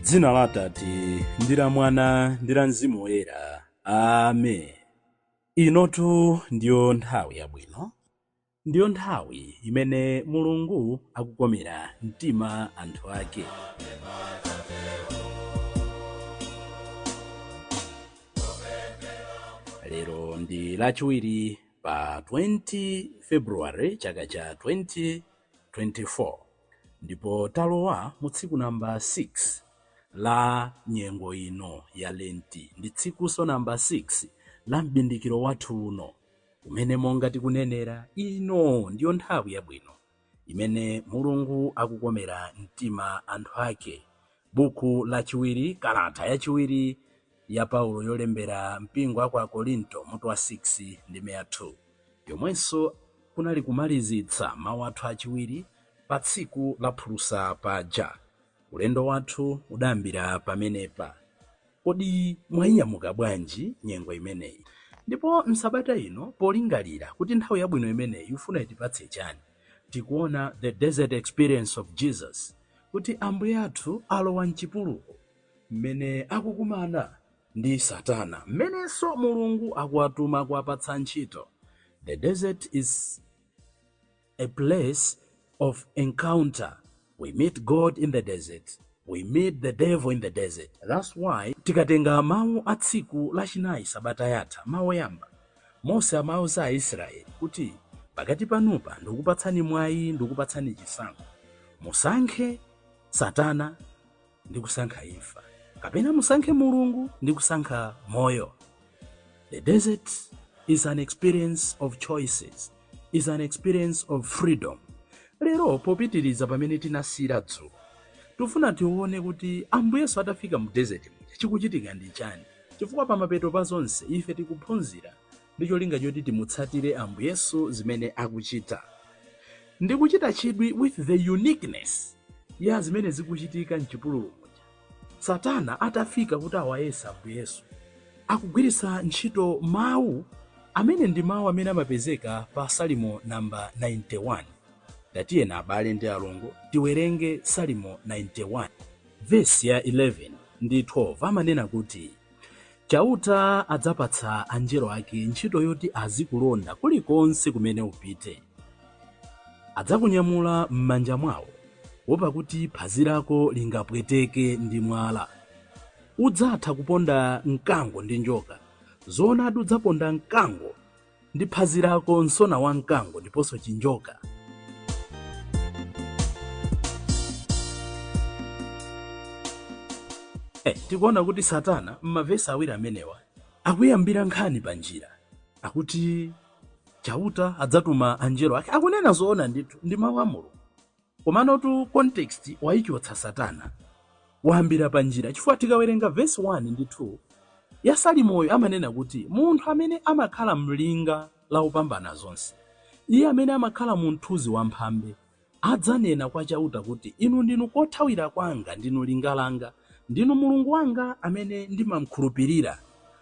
M'dzina la Atate, ndi la Mwana, ndi la Mzimu Woyera. Amen. Inotu ndiyo nthawi yabwino, ndiyo nthawi imene Mulungu akukomera mtima anthu ake. Lero ndi Lachiwiri pa 20 February chaka cha 2024 ndipo talowa mu tsiku namba 6 la nyengo ino ya Lenti. Ndi tsikunso namba 6 la m'bindikiro wathu uno umene monga tikunenera, ino ndiyo nthawi yabwino imene Mulungu akukomera mtima anthu ake. Buku lachiwiri, kalata yachiwiri ya Paulo yolembera mpingo wa ku Akorinto, mutu wa 6 ndime ya 2, yomwenso kunali kumalizitsa mawu athu achiwiri pa tsiku la phulusa paja. Ulendo wathu udayambira pamenepa. Kodi mwayinyamuka bwanji nyengo imeneyi? Ndipo m'sabata ino, polingalira kuti nthawi yabwino imeneyi ifuna itipatse chani, tikuona the desert experience of Jesus, kuti Ambuye athu alowa m'chipululu mmene akukumana ndi Satana, mmenenso Mulungu akuwatuma kuwapatsa ntchito. The desert is a place of encounter. We meet God in the desert. We meet the devil in the desert. That's why tikatenga mawu a tsiku lachinayi sabata yatha, mawu oyamba, Mose amauza Aisraeli kuti pakati panupa ndikupatsani mwayi, ndikupatsani chisankho. Musankhe Satana ndi kusankha imfa, kapena musankhe Mulungu ndi kusankha moyo. The desert is an experience of choices, is an experience of freedom. Lero popitiriza pamene tinasiyira dzulo, tifuna tione kuti Ambuye Yesu atafika mu desert muja chikuchitika ndi chani, chifukwa pamapeto pa zonse ife tikuphunzira ndi cholinga choti timutsatire Ambuye Yesu zimene akuchita. Ndikuchita chidwi with the uniqueness ya zimene zikuchitika mchipululu muja. Satana atafika kuti awayesa Ambuye Yesu, akugwiritsa ntchito mawu amene ndi mawu amene amapezeka pa Salimo namba 91. Tatiyeni abale ndi alongo tiwerenge Salimo 91 vesi ya 11 ndi 12. Amanena kuti Chauta adzapatsa anjelo ake ntchito yoti azikulonda kulikonse kumene upite. Adzakunyamula m'manja mwawo, kuopa kuti phazi lako lingapweteke ndi mwala. Udzatha kuponda mkango ndi njoka. Zoonadi udzaponda mkango ndi phazi lako, msona wa mkango ndiponso chinjoka. Tikuona kuti Satana m'mavesi awiri amenewa akuyambira nkhani pa njira. Akuti Chauta adzatuma anjelo ake. Akunena zoona ndithu, ndi mawu a Mulungu. Komanotu context wayichotsa Satana, wayambira pa njira, chifukwa tikawerenga verse 1 ndi 2 ya Salimoyo amanena kuti munthu amene amakhala mlinga la Wopambana zonse, iye amene amakhala mu mthunzi wa Mphambe, adzanena kwa Chauta kuti, Inu ndinu kothawira kwanga, ndinu linga langa, ndinu Mulungu wanga amene ndimamkhulupirira.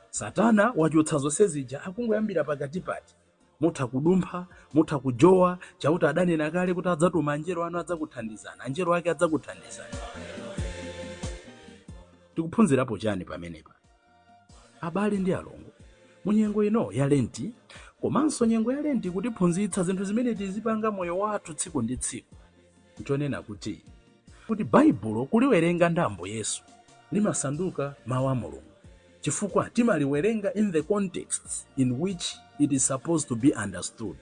Satana wachotsa zonse zija, akungoyambira pakati pati. Mutha kudumpha, mutha kujowa, Chauta adanena kale kuti adzatuma anjelo anu adzakuthandizani, anjelo ake adzakuthandizani. Tikuphunzirapo chani pamenepa? Abale ndi alongo, mu nyengo ino ya Lenti, komanso nyengo ya Lenti kutiphunzitsa zinthu zimene tizipanga moyo wathu tsiku ndi tsiku, nchonena kuti Baibulo kuliwerenga ndi Ambuye Yesu limasanduka mawu a Mulungu, chifukwa timaliwerenga in the context in which it is supposed to be understood.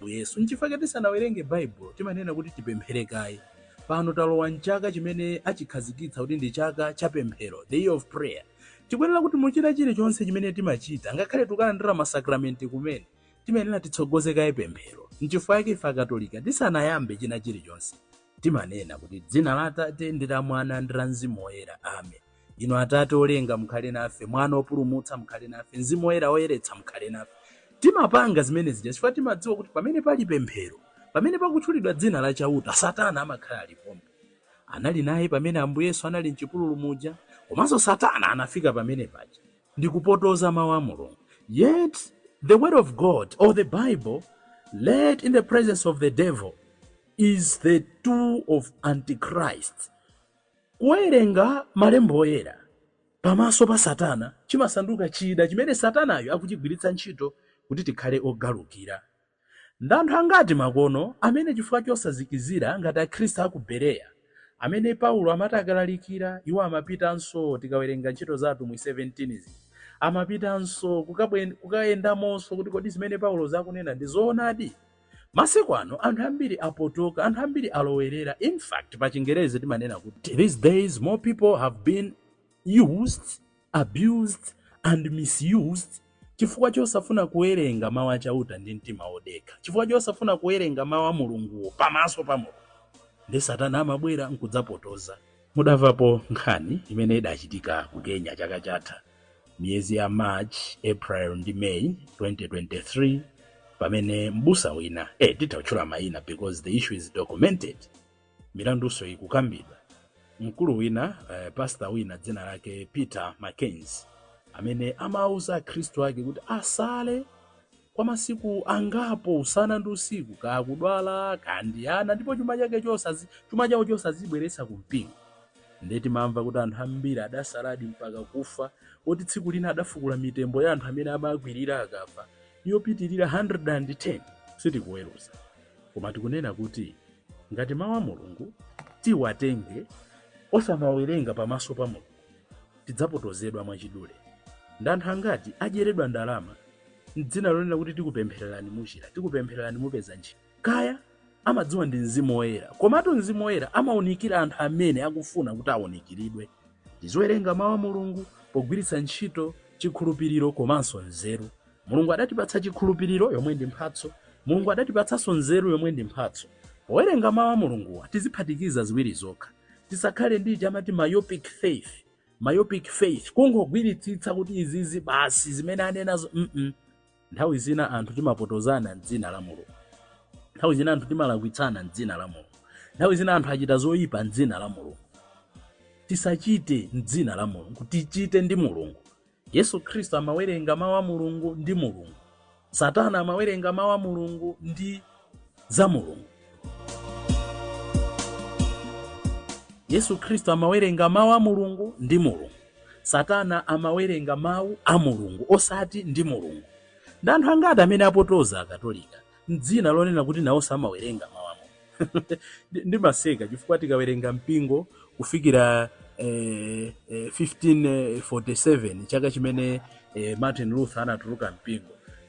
Yesu nchifukwa tisanawerenge Baibulo timanena kuti tipemphere kaye. Pano talowa mchaka chimene achikhazikitsa kuti ndi chaka cha pemphero, the year of prayer. Tikuyenera kuti muchita chilichonse chimene timachita, ngakhale tikulandira masakramenti kumene, timayenera titsogoze kaye pemphero. Nchifukwa chake ife Akatolika tisanayambe china chilichonse timanena kuti dzina la Atate ndi la Mwana ndi la Mzimu Woyera, amen. Inu Atate olenga mukhale nafe, Mwana opulumutsa mukhale nafe, Mzimu Woyera oyeretsa mukhale nafe. Timapanga zimene zija chifukwa timadziwa kuti pamene pali pemphero, pamene pakutchulidwa dzina la Chauta, Satana amakhala alipompo. Anali naye pamene Ambuye Yesu anali mchipululu muja, komanso Satana anafika pamene paja ndi kupotoza mawu a Mulungu. Yet the word of God or the Bible read in the presence of the devil is the tool of Antichrist. Kuwerenga malembo oyera pamaso pa Satana chimasanduka chida chimene Satanayo akuchigwiritsa ntchito kuti tikhale ogalukira. Ndi anthu angati makono amene chifukwa chosazikizira ngati Akhristu a ku Bereya, amene Paulo amati akalalikira, iwo amapitanso, tikawerenga Ntchito za Atumwi 17 zija, amapitanso kukayendamonso kuti kodi zimene Paulo zakunena ndi zoonadi? Masiku ano anthu ambiri apotoka, anthu ambiri alowerera. In fact, pa Chingerezi timanena kuti these days more people have been used, abused and misused chifukwa chosafuna kuwerenga mawu a Chauta ndi mtima wodekha, chifukwa chosafuna kuwerenga mawu a Mulunguwo pamaso pa Mulungu. Ndi Satana amabwera nkudzapotoza. Mudamvapo nkhani imene idachitika ku Kenya chaka chatha miyezi ya March, April ndi May 2023, pamene mbusa wina, titha kutchula mayina because the issue is documented, milandunso ikukambidwa, mkulu wina, pastor wina dzina lake Peter Mackenzie, amene amauza akhristu ake kuti asale kwa masiku angapo usana ndi usiku, kakudwala kandi ana, ndipo chuma chake chosazi chuma chawo chosazibweretsa ku mpingo. Ndiye timamva kuti anthu ambiri adasaladi mpaka kufa, oti tsiku lina adafukula mitembo ya anthu amene amakwirira akafa yopitirira 110. Sitikuweruza, koma tikunena kuti ngati mawu a Mulungu tiwatenge osamawerenga pamaso pa Mulungu, tidzapotozedwa. Mwachidule, ndi anthu angati adyeredwa ndalama mdzina lonena kuti tikupemphererani muchira, tikupemphererani mupeza ntchito? Kaya amadziwa ndi Mzimu Woyera, komatu Mzimu Woyera amawunikira anthu amene akufuna kuti awunikiridwe. Tiziwerenga mawu a Mulungu pogwiritsa ntchito chikhulupiriro komanso nzeru. Mulungu adatipatsa chikhulupiriro, yomwe ndi mphatso. Mulungu adatipatsanso nzeru, yomwe ndi mphatso. Powerenga mawu a Mulunguwa tiziphatikiza ziwiri zokha. Tisakhale ndi chamati myopic faith, myopic faith, kungogwiritsitsa kuti izizi basi zimene anenazo. Nthawi zina anthu timapotozana mdzina la Mulungu, nthawi zina anthu timalakwitsana mdzina la Mulungu, nthawi zina anthu achita zoyipa mdzina la Mulungu. Tisachite mdzina la Mulungu, tichite ndi Mulungu. Yesu Khristu amawerenga mawu a Mulungu ndi Mulungu. Satana amawerenga mawu a Mulungu ndi za Mulungu. Yesu Khristu amawerenga mawu a Mulungu ndi Mulungu. Satana amawerenga mawu a Mulungu osati ndi Mulungu. Ndi anthu angati amene apotoza Akatolika mdzina lonena kuti nawonso amawerenga mawu a Mulungu? Ndimaseka chifukwa tikawerenga mpingo kufikira 1547, chaka chimene Martin Luther anatuluka mpingo,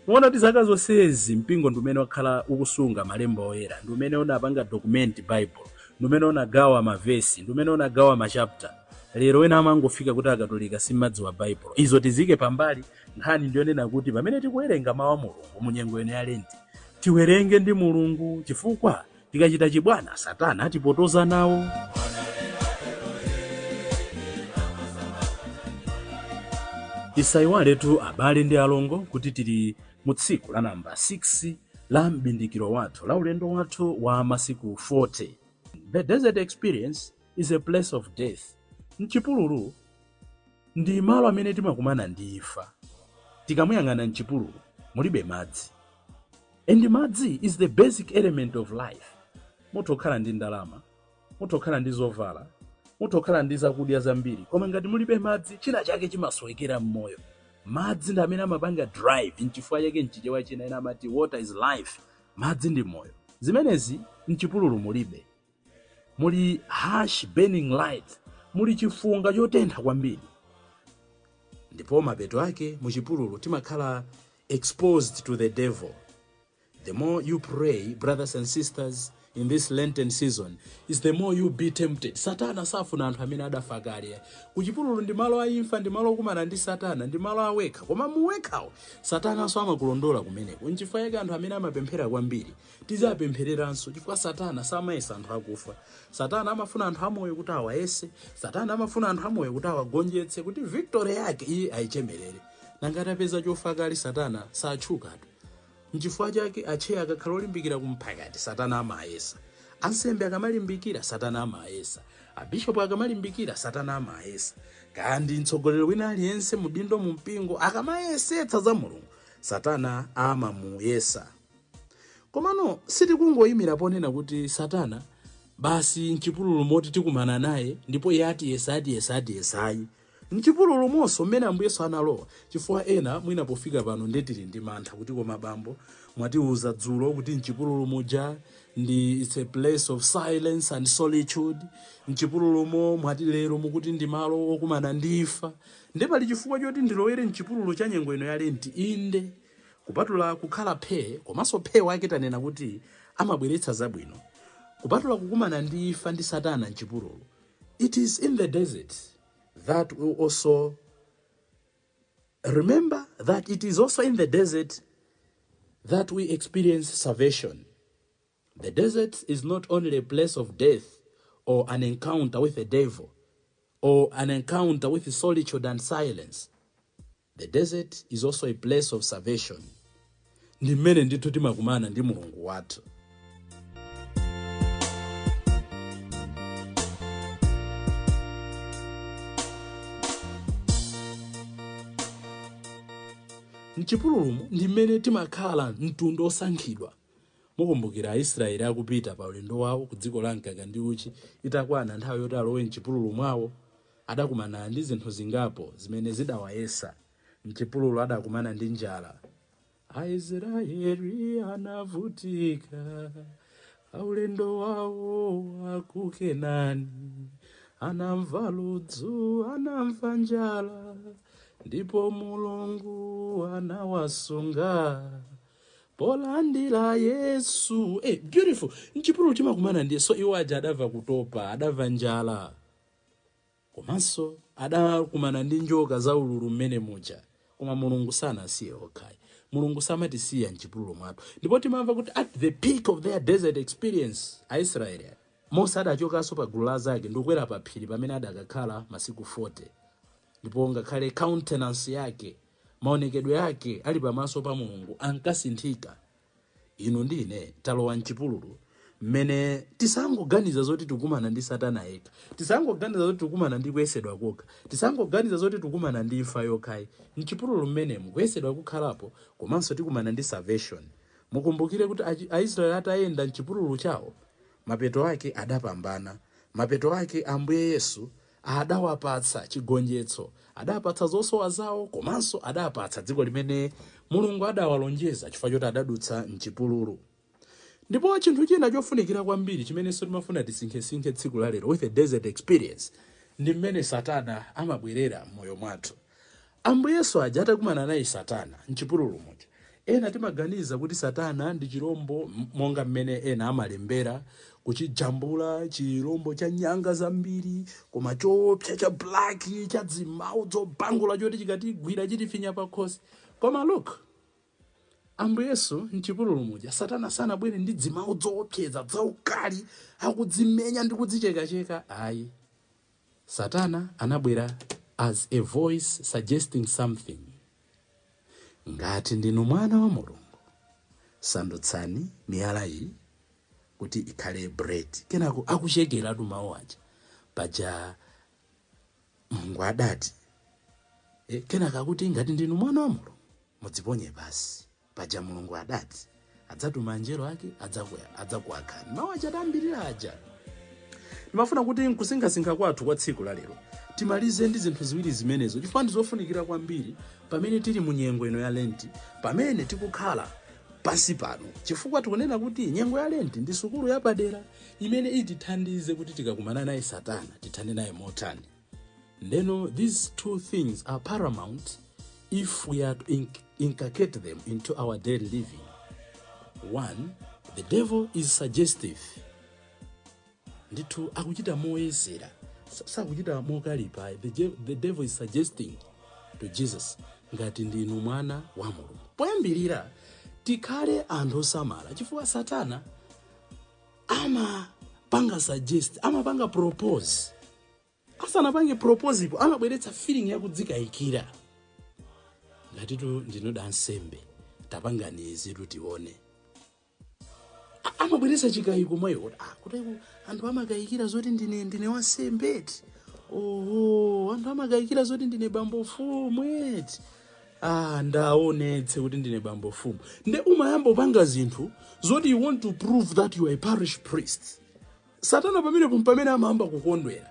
muona kuti zaka zonsezi mpingo ndi umene wakhala ukusunga malemba oyera, ndi umene unapanga document Bible, ndi umene unagawa mavesi, ndi umene unagawa machapter. Lero wena amangofika kuti Akatolika simmadziwa Bible. Izo tizike pambali. Nkhani ndiyonena kuti pamene tikuwerenga mawu a Mulungu mu nyengo ino ya Lenti, tiwerenge ndi Mulungu, chifukwa tikachita chibwana Satana atipotoza nawo. Tisayiwaletu, abale ndi alongo, kuti tili mu tsiku la namba 6 la mbindikiro wathu, la ulendo wathu wa masiku 40. The desert experience is a place of death. Mchipululu ndi malo amene timakumana ndi imfa. Tikamuyang'ana mchipululu, mulibe madzi, and madzi is the basic element of life. Mutokhala ndi ndalama, mutokhala ndi zovala, mutokhala ndi zakudya zambiri, koma ngati mulibe madzi, china chake chimasowekera m'moyo. Madzi ndi amene amapanga drive. Nchifukwa chake mchichewa china ena amati "Water is life", madzi ndi moyo. Zimenezi mchipululu mulibe. Muli harsh burning light, muli chifunga chotentha kwambiri, ndipo mapeto ake muchipululu timakhala exposed to the devil. The more you pray, brothers and sisters, in this Lenten season is the more you be tempted. Satana safuna anthu amene adafa kale. Kuchipululu ndi malo a imfa, ndi malo okumana ndi Satana, ndi malo awekha, koma muwekhawo Satananso amakulondola kumeneko. Nchifukwa chake anthu amene amapemphera kwambiri tizapemphereranso, chifukwa Satana samayesa anthu akufa. Satana amafuna anthu amoyo kuti awayese. Satana amafuna anthu amoyo kuti awagonjetse, kuti victory yake iye ayichemerere. Nanga atapeza chofa kale, Satana satchukatu. Nchifukwa chake atcheya akakhala olimbikira kumphakati, Satana amayesa. Ansembe akamalimbikira, Satana amayesa. Abishopu akamalimbikira, Satana amayesa. Kandi mtsogoleri wina aliyense mudindo mu mpingo akamayesetsa za Mulungu, Satana amamuyesa. Komano sitikungoyimira ponena kuti Satana Basi mchipululu moti tikumana naye ndipo iye atiyesa, atiyesa, atiyesayi mchipululu monso mmene Ambuye Yesu analowa. Chifukwa ena mwina pofika pano nde tili ndi mantha kuti, koma bambo, mwatiuza dzulo kuti mchipululu muja ndi it's a place of silence and solitude. Mchipululumo mwati lero mukuti ndi malo okumana ndi imfa. Nde pali chifukwa choti ndilowere mchipululu cha nyengo ino ya Lenti? Inde, kupatula kukhala phee, komanso phee wake tanena kuti amabweretsa zabwino, kupatula kukumana ndi imfa ndi Satana mchipululu, it is in the desert that we also remember that it is also in the desert that we experience salvation. The desert is not only a place of death or an encounter with the devil or an encounter with solitude and silence. The desert is also a place of salvation. Ndi mmene ndithu timakumana ndi Mulungu wathu. Mchipululumu ndi mmene timakhala mtundu osankhidwa. Mukumbukira Aisraeli akupita pa ulendo wawo ku dziko la mkaka ndi uchi, itakwana nthawi yoti alowe mchipululu mwawo, adakumana ndi zinthu zingapo zimene zidawayesa. Mchipululu adakumana ndi njala. Aisraeli anavutika pa ulendo wawo wa ku Kenani, anamva ludzu, anamva njala, ndipo Mulungu anawasunga polandira Yesu. Hey, beautiful. Mchipululu timakumana ndi, so iwo aja adamva kutopa, adamva njala, komanso adakumana ndi njoka za ululu mmene muja. Koma Mulungu sanasiye okhayi. Mulungu samatisiya mchipululu mwathu. Ndipo timamva kuti at the peak of their desert experience, Aisraeli, Mose adachokanso pa gulu la zake ndikukwera pa phiri pamene adakakhala masiku 40, ndipo ngakhale countenance yake, maonekedwe ake ali pamaso pa Mulungu ankasinthika. Inu ndi ine talowa mchipululu mmene tisangoganiza zoti tikumana ndi Satana yekha, tisangoganiza zoti tikumana ndi kuyesedwa kokha, tisangoganiza zoti tikumana ndi imfa yokhayi. Mchipululu mmenemu kuyesedwa kukhalapo, komanso tikumana ndi salvation. Mukumbukire kuti Aisraeli atayenda mchipululu chawo, mapeto ake adapambana. Mapeto ake Ambuye Yesu adawapatsa chigonjetso, adapatsa zosowa zawo, komanso adapatsa dziko limene Mulungu adawalonjeza chifukwa choti adadutsa mchipululu. Ndipo chinthu china chofunikira kwambiri chimenenso timafuna tisinkhesinkhe tsiku la lero with a desert experience ndi mmene Satana amabwerera m'moyo mwathu. Ambuye Yesu aja atakumana naye Satana mchipululu muja, ena timaganiza kuti Satana ndi chirombo monga mmene ena amalembera, kuchijambula chirombo cha nyanga zambiri koma choopsa, cha black, cha dzimawu dzobangula, choti chikatigwira chitifinya pakhosi. Koma look, Ambuye Yesu mchipululu muja, Satana sanabwere ndi dzimawu zoopseza, zaukali, akudzimenya ndi kudzichekacheka, ayi. Satana anabwera as a voice suggesting something: "Ngati ndinu mwana wa Mulungu, sandutsani miyala iyi kuti ikhale bread." Kenako akuchekeratu mawu aja, "Paja Mulungu adati." Kenaka akuti, "Ngati ndinu mwana wa Mulungu, mudziponye pasi. Paja Mulungu adati adzatuma anjelo ake, adzakuwakhani." Mawu aja atambirira aja. Ndimafuna kuti nkusinkhasinkha kwathu kwa tsiku la lero timalize ndi zinthu ziwiri zimenezo, chifukwa ndizofunikira kwambiri pamene tili mu nyengo ino ya Lenti, pamene tikukhala pansi pano, chifukwa tikunena kuti nyengo ya Lenti ndi sukulu yapadera imene itithandize kuti tikakumana naye Satana tithane naye motani. Ndeno these two things are paramount if we are to inculcate them into our daily living. One, the devil is suggestive. Ndithu akuchita moyezera, sakuchita mokalipa. The devil is suggesting to Jesus, "Ngati ndinu mwana wa Mulungu." Poyambirira tikhale anthu osamala, chifukwa Satana amapanga suggest, amapanga propose. Asanapange propose ipo, amabweretsa feeling yakudzikayikira: "Ngatitu ndinu wansembe, tapangani izitu tione." Amabweretsa chikayiko mwa iwo kuti, ah, kuteko anthu amakayikira zoti ndine wansembe eti? Oho, anthu amakayikira zoti ndine bambo fumu eti? Ah, ndaonetse kuti ndine bambo fumu. Nde umayamba upanga zinthu zoti you want to prove that you are a parish priest. Satana pamenepo pamene amayamba kukondwera,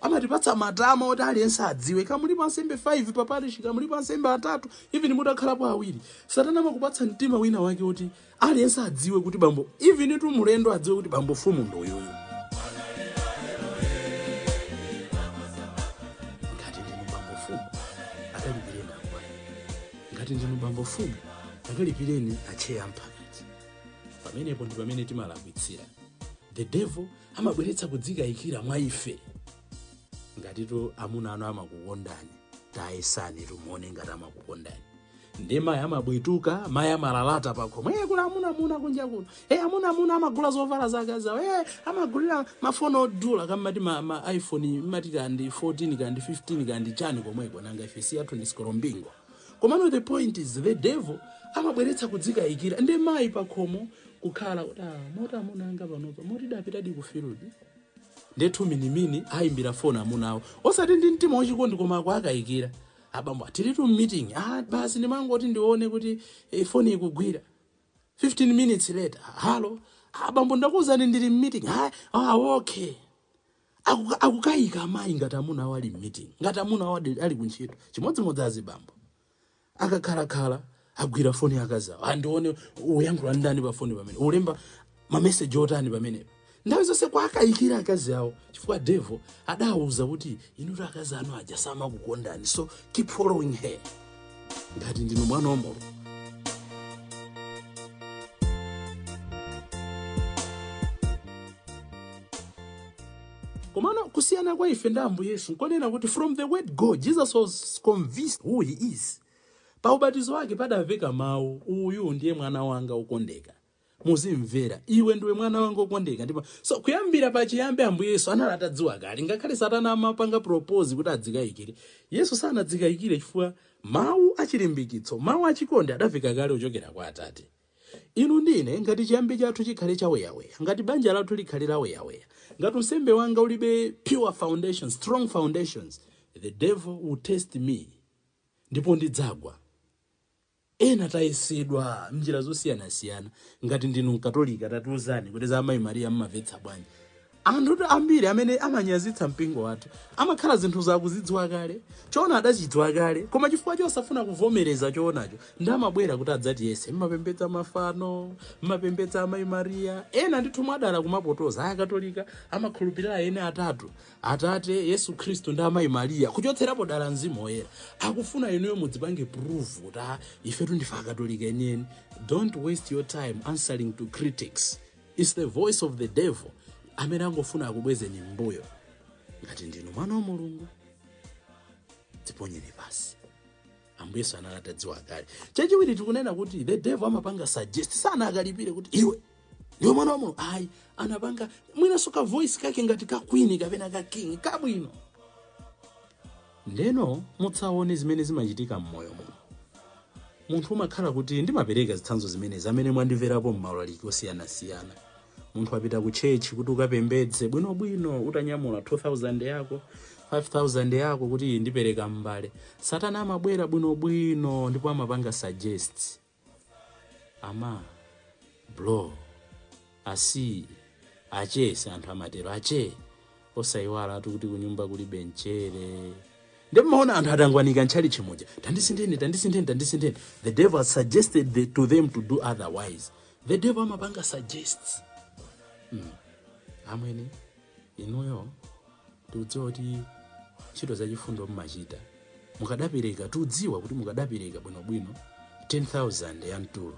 amatipatsa matama oti aliyense adziwe. Kamulipo ansembe 5 pa parish, kamulipo ansembe atatu, even mutakhalapo awiri, Satana amakupatsa mtima wina wake kuti aliyense adziwe kuti bambo, even tu mulendo adziwe kuti bambo fumu ndi uyuyu. Ngati ndinu bambo fumu, akalipireni akwaya. Ngati ndinu bambo fumu, akalipireni acheya mphakati. Pamenepo ndi pamene timalakwitsira. The devil amabweretsa kudzikayikira mwa ife. Ngatitu amuna anu amakukondani, tayesani tumuone ngati amakukondani. Ndi mayi amabwituka, mayi amalalata pakhomo, kula amuna kunja kuno, amuna amagula zovala zake zawo, amagulira mafoni odula, kamati ma iPhone mati kandi 14 kandi 15 kandi chani komweko, nanga ife si athu ndi sikolombingo. Komano the point is, the devil amabweretsa kudzikayikira. Ndi mayi pakhomo kukhala kuti, moti amuna anga panopa moti dapitadi ku field. Ndethu minimini ayimbira foni amunawo, osati ndi mtima wachikondi, koma akuakayikira. Abambo, tilitu meeting. Basi, ndimangoti ndione kuti foni ikugwira. 15 minutes later, "Hello abambo, ndakuwuzani ndili meeting." Okay. Akukayika amayi ngati amuna awo ali meeting, ngati amuna awo ali kuntchito. Chimodzimodzi azibambo, akakhalakhala agwira foni akazawo, andione uyankhula ndani pa foni pamene ulemba mameseji otani pamenepo. Nthawi zonse kwakayikira akazi awo, chifukwa devil adawuza kuti inutu akazi anu aja samakukondani, so keep following her. Ngati ndinu mwana wa Mulungu, komano kusiyana kwa ife ndi Ambuye Yesu nkonena kuti from the word go, Jesus was convinced who he is. Pa ubatizo wake padamveka mawu, "Uyu ndiye mwana wanga wokondeka, muzimvera." "Iwe ndiwe mwana wanga wokondeka." Ndipo so kuyambira pachiyambi Ambuye Yesu anali atadziwa kale. Ngakhale Satana amapanga propose kuti adzikayikire, Yesu sanadzikayikire, chifukwa mawu achilimbikitso, mawu achikondi adamveka kale kuchokera kwa Atate. Inu ndine, ngati chiyambi chathu chikhale chaweyaweya, ngati banja lathu likhale laweyaweya, ngati unsembe wanga ulibe pure foundations, strong foundations, the devil will test me ndipo ndidzagwa. Ena tayesedwa mnjira zosiyanasiyana. Ngati ndinu Mkatolika, tatiuzani kuti za Amayi Mariya mmamvetsa bwanji? Anthu ambiri amene amanyazitsa mpingo wathu amakhala zinthu zakuzidziwa kale, choona adachidziwa kale, koma chifukwa chosafuna kuvomereza choonacho, ndi amabwera kuti adzatiyese. Mmapembedza mafano, mmapembedza Amayi Mariya. Ena ndithu mwadala kumapotoza, Akatolika amakhulupirira ene atatu, Atate, Yesu Khristu ndi Amayi Mariya, kuchotserapo dala Mzimu Woyera. Akufuna inuyo mudzipange prove kuti, ifetu ndife Akatolika enieni. Don't waste your time answering to critics. It's the voice of the devil amene angofuna akubwezeni mbuyo. Ngati ndinu mwana wa Mulungu, dziponyeni pasi. Ambuye Yesu anali atadziwa kale. Chachiwiri, tikunena kuti the devil amapanga suggest. Sana akalipire kuti iwe ndiwe mwana wa Mulungu, ayi. Anapanga mwinanso ka voice kake ngati ka queen kapena ka king kabwino. Ndeno mutsaone zimene zimachitika m'moyo muno. Munthu umakhala kuti, ndimapereka zitsanzo zimenezi amene mwandimverapo m'maulaliki osiyanasiyana, munthu apita ku church kuti ukapembedze bwinobwino, utanyamula 2000 yako, 5000 yako, kuti iyi ndipereka m'mbale. Satana amabwera bwinobwino ndipo amapanga suggest, "Ama bro, asi ache," si anthu amatero, "ache, osayiwala atu kuti kunyumba kulibe mchere." Ndipo maona anthu atangwanika ntchali chimoja, "Tandisindeni, tandisindeni, tandisindeni." The devil has suggested to them to do otherwise. The devil amapanga suggest. Amwene, inuyo tikudziwa kuti ntchito zachifundo mmachita, mukadapereka, tikudziwa kuti mukadapereka bwinobwino 10,000 ya mtulo,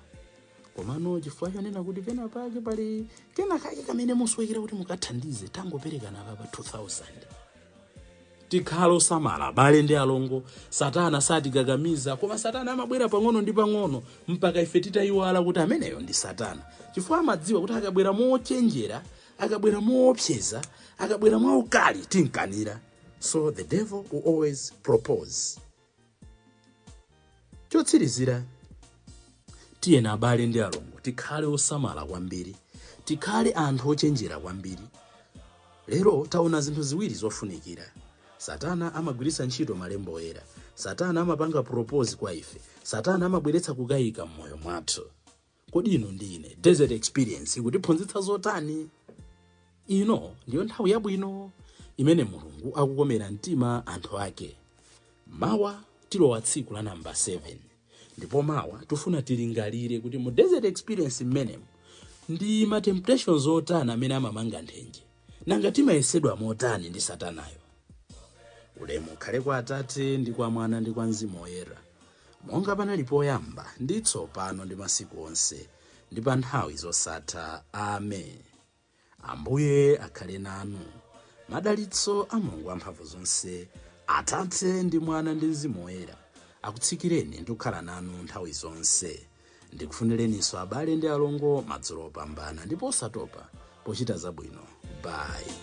komano chifukwa chonena kuti pena pake pali kena kake kamene musowekera kuti mukathandize, tangoperekana papa 2000. Tikhala osamala, abale ndi alongo. Satana satikakamiza, koma Satana amabwera pang'ono ndi pang'ono mpaka ife titayiwala kuti ameneyo ndi Satana, chifukwa amadziwa kuti akabwera mochenjera, akabwera moopseza, akabwera mwaukali, tinkanira. So the devil will always propose. Chotsirizira, tiyeni abale ndi alongo tikhale osamala kwambiri, tikhale anthu ochenjera kwambiri. Lero taona zinthu ziwiri zofunikira. Satana amagwiritsa ntchito malembo oyera. Satana amapanga propose kwa ife. Satana amabweretsa kukayika m'moyo mwathu. Kodi inu ndi ine, desert experience ikutiphunzitsa zotani? Ino ndiyo nthawi yabwino imene Mulungu akukomera mtima anthu ake. Mawa tilowa tsiku la namba 7, ndipo mawa tifuna tilingalire kuti mu desert experience mmenemu ndi ma temptations otani amene amamanga nthenje, nanga timayesedwa motani ndi Satanayo. Ulemu ukhale kwa Atate ndi kwa Mwana ndi kwa Mzimu Woyera, monga panali poyamba, ndi tsopano, ndi masiku onse, ndi pa nthawi zosatha. Amen. Ambuye akhale nanu. Madalitso a Mulungu wamphamvu zonse, Atate ndi Mwana ndi Mzimu Woyera, akutsikireni ndi kukhala nanu nthawi zonse. Ndikufunireninso abale ndi alongo madzulo opambana, ndipo osatopa pochita zabwino. Bye.